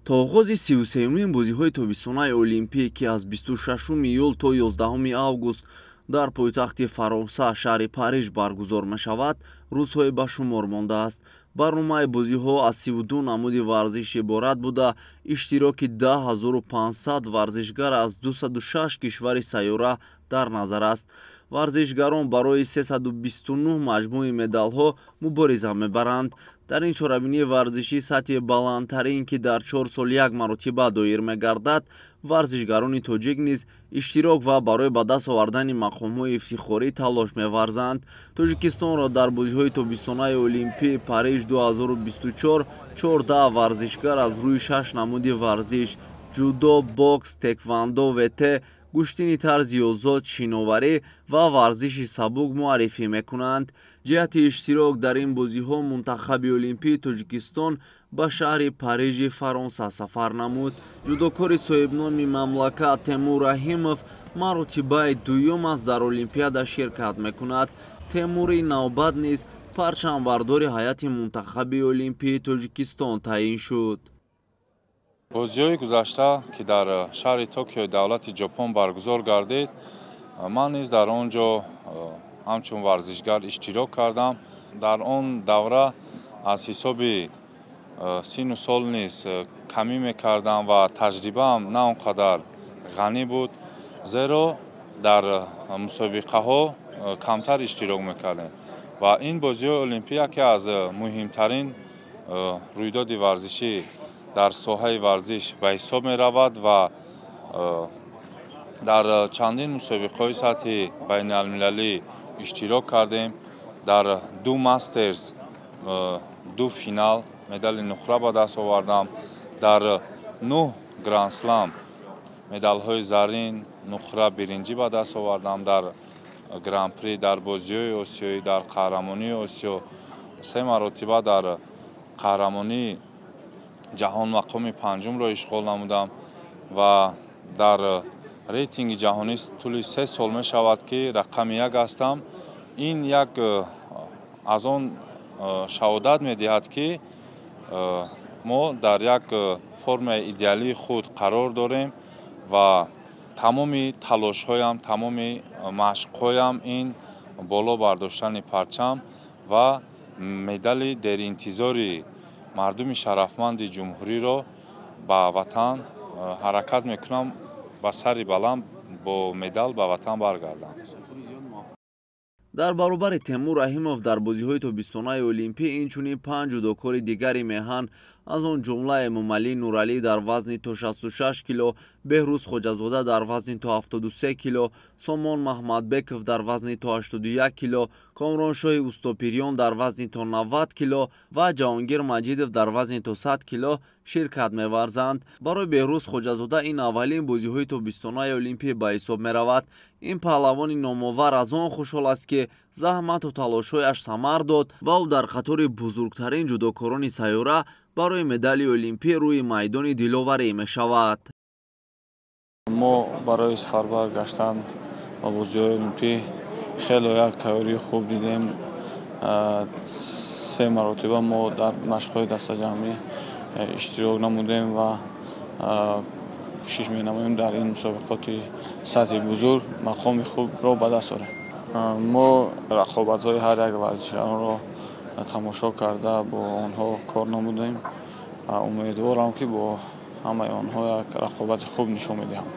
То оғози 33-умин бозиҳои тобистонаи Олимпӣ, ки аз 26 июл то 11 август дар пойтахти Фаронса, шаҳри Париж баргузор мешавад, рӯзҳое ба шумор мондааст. Барномаи бозиҳо аз 32 намуди варзиш иборат буда, иштироки 10 500 варзишгар аз 206 кишвари сайёра дар назар аст. Варзишгарон барои 329 маҷмӯи медалҳо мубориза мебаранд. Дар ин чорабинии варзишӣ сатҳи баландтарин, ки дар 4 сол як маротиба доир мегардад, варзишгарони тоҷик низ иштирок ва барои ба даст овардани мақомҳои ифтихорӣ талош меварзанд. Тоҷикистонро дар бозиҳои тобистонаи Олимпии Париж 2024 14 варзишгар аз рӯи шаш намуди варзиш: ҷудо, бокс, теквандо, ВТ, гӯштини тарзи озод, шиноварӣ ва варзиши сабук муаррифӣ мекунанд. Ҷиҳати иштирок дар ин бозиҳо мунтахаби олимпии Тоҷикистон ба шаҳри Парижи Фаронса сафар намуд. Ҷудокори соҳибноми мамлакат Темур Раҳимов маротибаи дуюм аст дар Олимпиада ширкат мекунад. Темури навбат низ парчамбардори ҳайати мунтахаби олимпии Тоҷикистон таъин шуд. Бозиҳои гузашта, ки дар шаҳри Токиои давлати Ҷопон баргузор гардид, ман низ дар он ҷо ҳамчун варзишгар иштирок кардам. Дар он давра аз ҳисоби сину сол низ камӣ мекардам ва таҷрибаам на он қадар ғанӣ буд, зеро дар мусобиқаҳо камтар иштирок мекардем. Ва ин бозиҳои олимпӣ яке аз муҳимтарин рӯйдоди варзишӣ дар соҳаи варзиш ба ҳисоб меравад ва дар чандин мусобиқаҳои сатҳи байналмилалӣ иштирок кардем. Дар ду мастерс, ду финал медали нуқра ба даст овардам. Дар нӯҳ грандслам медалҳои зарин, нуқра, биринҷӣ ба даст овардам. Дар гран-при, дар бозиҳои осиёӣ, дар қаҳрамонии Осиё, се маротиба дар қаҳрамонии ҷаҳон мақоми панҷумро ишғол намудам ва дар рейтинги ҷаҳонӣ тӯли 3 сол мешавад, ки рақами як ҳастам. Ин як аз он шаҳодат медиҳад, ки мо дар як формаи идеалии худ қарор дорем ва тамоми талошҳоям, тамоми машқҳоям ин боло бардоштани парчам ва медали деринтизори мардуми шарафманди ҷумҳуриро ба ватан ҳаракат мекунам, ба сари баланд бо медал ба ватан баргардам. Дар баробари Темур Раҳимов дар бозиҳои тобистонаи олимпӣ инчунин панҷ ҷудокори дигари меҳан, аз он ҷумла Эмомалӣ Нуралӣ дар вазни то 66 кило, Беҳрӯз Хоҷазода дар вазни то 73 кило, Сомон Маҳмадбеков дар вазни то 81 кило, Комроншоҳи Устопирён дар вазни то 90 кило ва Ҷаҳонгир Маҷидов дар вазни то 100 кило ширкат меварзанд. Барои Беҳрӯз Хоҷазода ин аввалин бозиҳои тобистонаи олимпӣ ба ҳисоб меравад. Ин паҳлавони номовар аз он хушҳол аст, ки заҳмату талошҳояш самар дод ва ӯ дар қатори бузургтарин ҷудокорони сайёра барои медали олимпӣ рӯи майдони диловарӣ мешавад. Мо барои сафарбар гаштан ба бозиҳои олимпӣ хеле як тайёрии хуб дидем. Се маротиба мо дар машқҳои дастаҷамъӣ иштирок намудем ва кӯшиш менамоем дар ин мусобиқоти сатҳи бузург мақоми хубро ба даст орем. Мо рақобатҳои ҳар як варзишгаронро тамошо карда, бо онҳо кор намудем. Умедворам, ки бо ҳамаи онҳо як рақобати хуб нишон медиҳам.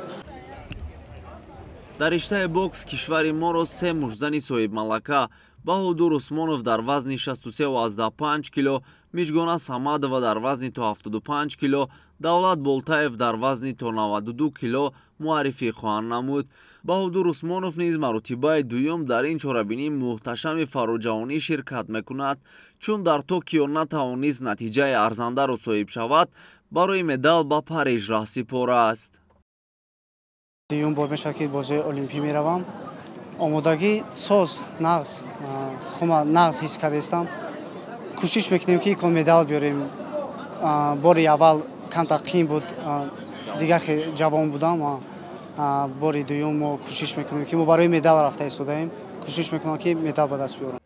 Дар риштаи бокс кишвари моро се муштзани соҳибмалака: Баҳодур Усмонов дар вазни 63,5 кило, Мижгона Самадова дар вазни то 75 кило, Давлат Болтаев дар вазни то 92 кило муаррифӣ хоҳанд намуд. Баҳодур Усмонов низ маротибаи дуюм дар ин чорабинии муҳташами фароҷаҳонӣ ширкат мекунад. Чун дар Токио натавонист натиҷаи арзандаро соҳиб шавад, барои медал ба Париж раҳсипор аст. Дуюм бор мешавад, ки бозиҳои олимпӣ меравам. Омодагӣ соз, нағз, хума нағз ҳис кардаистам. Кӯшиш мекунем, ки ко медал биёрем. Бори аввал камтар қиин буд, дигар ҷавон будам. Бори дуюм мо кӯшиш мекунем, ки мо барои медал рафта истодаем. Кӯшиш мекунам, ки медал ба даст биёрам.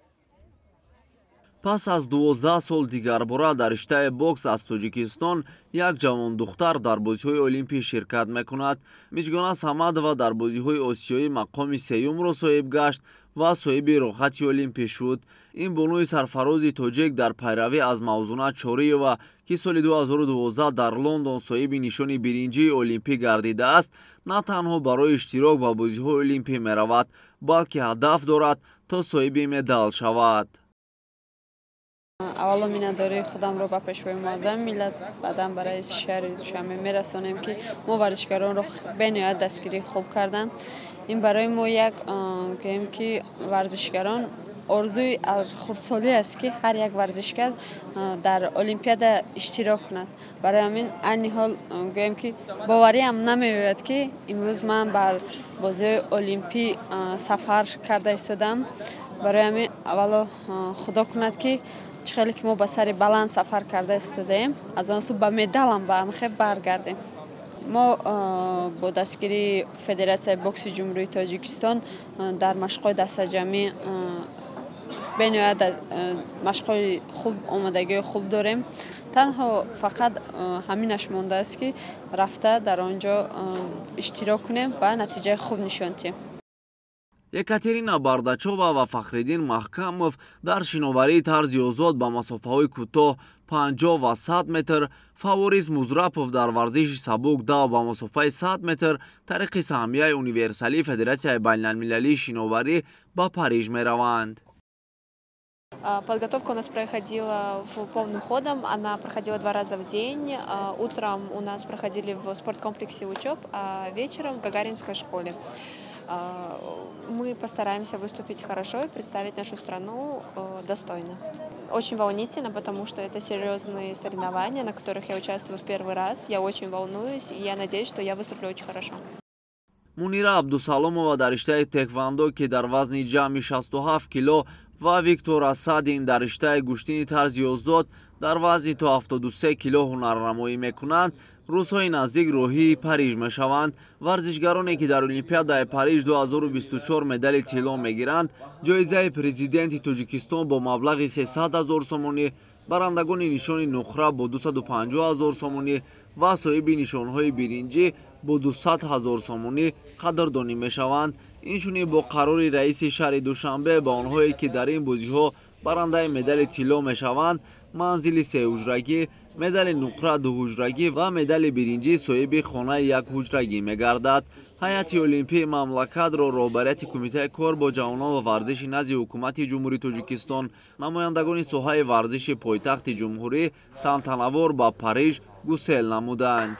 Пас аз 12 сол дигарбора дар риштаи бокс аз Тоҷикистон як ҷавондухтар дар бозиҳои олимпӣ ширкат мекунад. Миҷгона Самадова дар бозиҳои осиёӣ мақоми сеюмро соҳиб гашт ва соҳиби роҳхати олимпӣ шуд. Ин бонуи сарфарози тоҷик дар пайравӣ аз Мавзуна Чориева, ки соли 2012 дар Лондон соҳиби нишони биринҷии олимпӣ гардидааст, на танҳо барои иштирок ба бозиҳои олимпӣ меравад, балки ҳадаф дорад то соҳиби медал шавад. Аввало миннатдории худамро ба Пешвои муаззами миллат, баъдан ба раиси шаҳри Душанбе мерасонем, ки мо варзишгаронро бениҳоят дастгирии хуб карданд. Ин барои мо як, гӯем ки, варзишгарон орзуи хурдсолӣ аст, ки ҳар як варзишгар дар олимпиада иштирок кунад. Барои ҳамин айни ҳол, гӯем ки, бовариам намеояд, ки имрӯз ман бар бозиҳои олимпӣ сафар карда истодам. Барои ҳамин аввало Худо кунад, ки чӣ хеле ки мо ба сари баланд сафар карда истодаем, аз он сӯ ба медалам ба ҳамхел баргардем. Мо бо дастгирии Федератсияи бокси Ҷумҳурии Тоҷикистон дар машқҳои дастаҷамъӣ бениҳоят машқҳои хуб, омодагиҳои хуб дорем. Танҳо фақат ҳаминаш мондааст, ки рафта дар он ҷо иштирок кунем ва натиҷаи хуб нишон диҳем. Екатерина Бардачова ва Фахриддин Маҳкамов дар шиноварии тарзи озод ба масофаҳои кӯтоҳ 50 ва 100 метр, Фаворис Музрапов дар варзиши сабук дав ба масофаи 100 метр тариқи саҳмияи универсалии Федератсияи байналмилалии шиноварӣ ба Париж мераванд. Подготовка у нас проходила в полным ходом, она проходила два раза в день. Утром у нас проходили в спорткомплексе «Учеб», а вечером в Гагаринской школе. Мы постараемся выступить хорошо и представить нашу страну достойно. Очень волнительно, потому что это серьезные соревнования, на которых я участвую в первый раз. Я очень волнуюсь, и я надеюсь, что я выступлю очень хорошо. Мунира Абдусаломова дар риштаи теквандо, ки дар вазни ҷамъи 67 кило, ва Виктор Асадин дар риштаи гӯштини тарзи озод дар вазни то 73 кило ҳунарнамоӣ мекунанд, рӯзҳои наздик роҳии Париж мешаванд. Варзишгароне, ки дар Олимпиадаи Париж 2024 медали тилло мегиранд, ҷоизаи Президенти Тоҷикистон бо маблағи 300 ҳазор сомонӣ, барандагони нишони нуқра бо 250 ҳазор сомонӣ ва соҳиби нишонҳои биринҷӣ бо 200 ҳазор сомонӣ қадрдонӣ мешаванд. Инчунин бо қарори раиси шаҳри Душанбе ба онҳое, ки дар ин бозиҳо барандаи медали тилло мешаванд, манзили сеҳуҷрагӣ, медали нуқра дуҳуҷрагӣ ва медали биринҷӣ соҳиби хонаи якҳуҷрагӣ мегардад. Ҳайати олимпии мамлакатро роҳбарияти Кумитаи кор бо ҷавонон ва варзиши назди Ҳукумати Ҷумҳурии Тоҷикистон, намояндагони соҳаи варзиши пойтахти ҷумҳурӣ тантанавор ба Париж гусел намуданд.